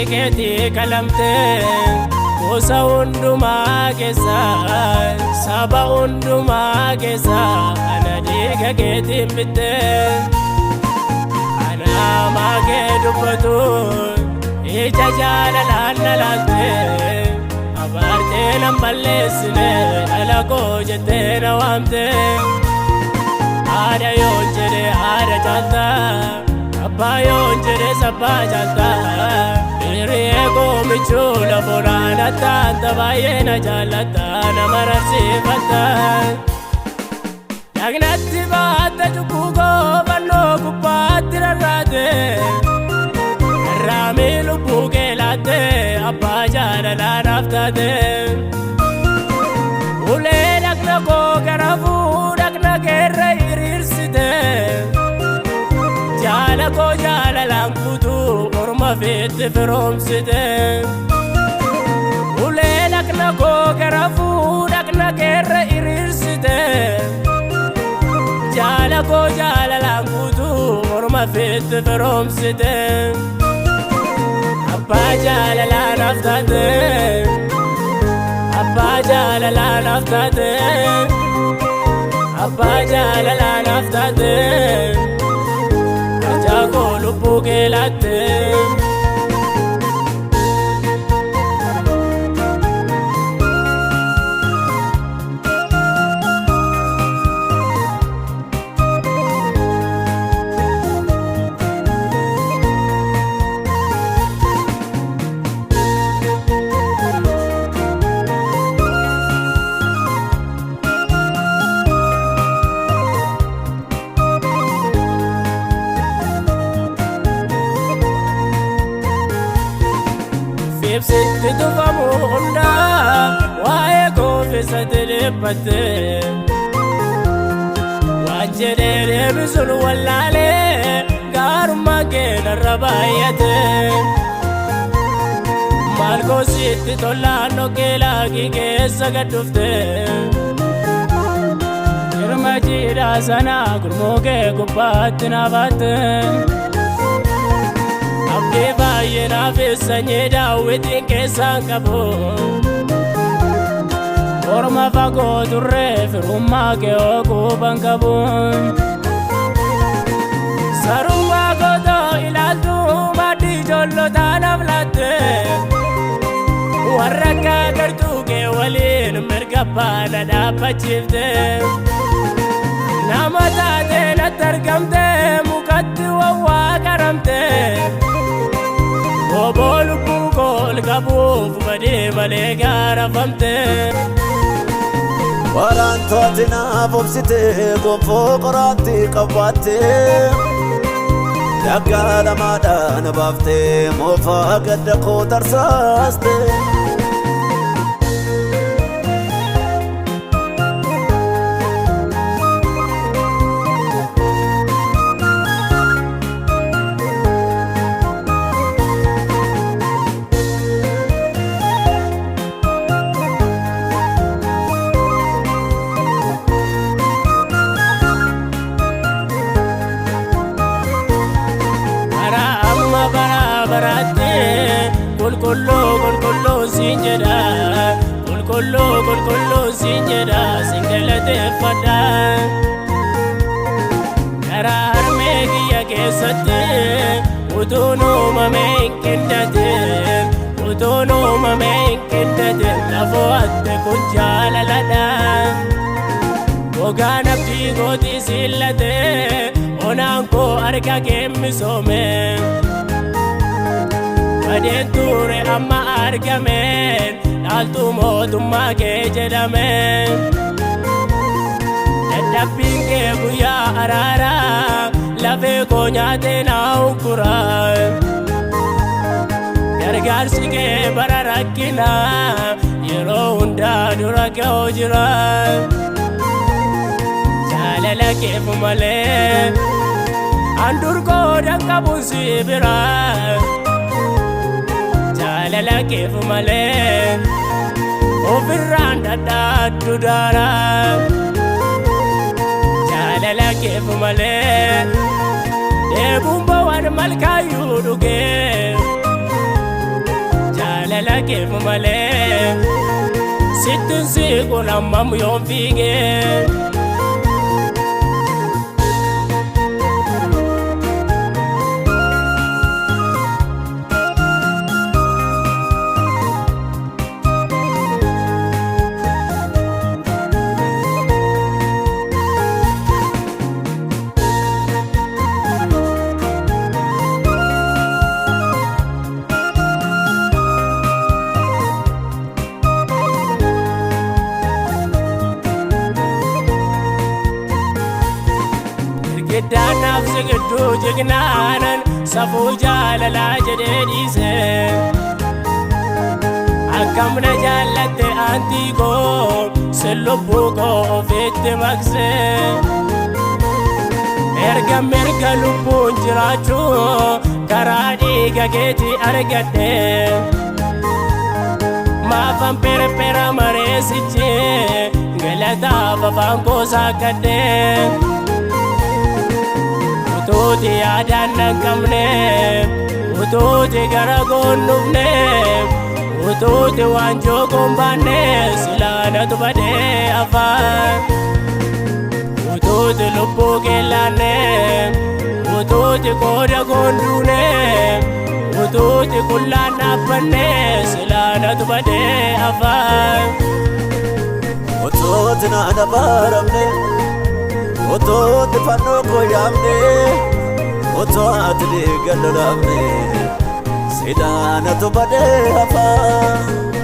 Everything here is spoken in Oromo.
Keetii qalamtee gosa hundumaa keessaa, saba hundumaa keessaa ana dhiiga keetiin bittee. Ana hamaa kee dubbatu ija jaalalaan na laaltee, abaartee nan balleessine, dhala koo jettee na waamtee. Haadha yoon jedhe haadha caaltaa, abbaa yoon jedhe abbaa caaltaa. Hiriyee koo michuu lafoodhaan attaanta, baay'ee na jaallatta, nama rarsiifatta. Dhagnatti baatta cubbuu koo, fannoo gubbaatti rarraate. Garraamii lubbuu kee laatte, abbaa jaalalaa naaf taate. Ulee dhagna koo garafuu dhagna keerra hiriirsite. Jaala koo jaalalaan guutuu orma feetti firoomsite. Ulee dhagna koo garafuu dhagna keerra hiriirsite. Jaala koo jaalalaan guutuu orma feetti firoomsite. Abbaa jaalalaa naaf taate. Abbaa jaalalaa naaf taate. Abbaa jaalalaa naaf taate. Arjaa koo lubbuu kee laatte. Ibsitti tufamu hundaa waa'ee koofisatti dhiphatte. Waan jedhee deebisuun wallaalee, gaarummaa kee narra baay'ate. Maal koositti tolaan dhoqqee laaqii keessa gad dhufte. Jirma jiidhaa sana gurmuu kee gubbaatti naafatte. Abdii baay'ee naaf sanyii daawwitiin keessaan qabu. Orma fagoo turree firummaa kee hooquuban qabu. Sarummaa gootoo ilaaltu maaddii ijoollotaa naaf laatte. Warra akka gartuu kee waliin mirga baana dhaabbachiifte. Nama taatee natti argamte, mukatti wawwaa qaramte. Oboo lubbuu koo ol qabuuf badii malee gaarafamte. Waraantooti naaf obsite, gonfoo qoraatti qabaatte. Daggaa lamaadhaan baaftee, moofaa gadda koo tarsaaste. Bara amma bara baraatti qulqulluu qulqulluu siin jedha. Qulqulluu qulqulluu siin jedha, siin galateeffadha. Karaa harmee kiyya keessatti utuun uumamee hin qindatin, utuun uumamee hin qindatin, lafoo hatte kun jaalaladha. Gogaan abdii kootii siillatee, onaan koo harka kee misoome. Badeen ture amma argame, dhaaltuu mootummaa kee jedhame. Dadhabbiin kee guyyaa araaraa lafee koo nyaatee na ukkura. Gargaarsi kee bara rakkinaa yeroo hundaa dura ka'oo jira. Jaalala keef malee andur qoodan qabuun si bira. Jaalala keef malee ofirraan dhadhaaddu daara. Jaalala keef malee dheebuun bowwan malkaayyuu dhugee. Jaalala keef malee sittin siqun hammam yoon fiigee. Girgiddaanaaf si gidduu jignaanan safuu jaalalaa jedhee dhiise. Akkam na jaallatte aantii koo sin lubbuu koo ofitti maqse. Erga mirga lubbuun jiraachuu karaa dhiiga keetii argadhe. Maafan perpera mareesichi galataaf afaan koo saakkadhe. Utuuti yaadaan nan qabne, utuuti gara koon dhufne, utuuti waanjoo koon baanne, silaanatu badee afaan. Utuuti lubbuu keellaanne, utuuti qooda koon duune, utuuti qullaan dhaabbanne, silaanatu badee afaan. Otooti naan abaaramne, otooti fannoo koo yaamne, otoo ati dhiiga lolaafne, silaanatu badee hafaa.